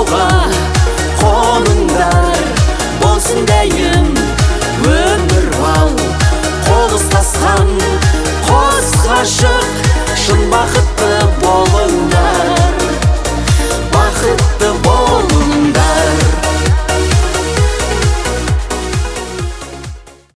Тауға қоныңдар, болсын дәйім өмір бал. Қол ұстасқан қос ғашық, шын бақытты болыңдар.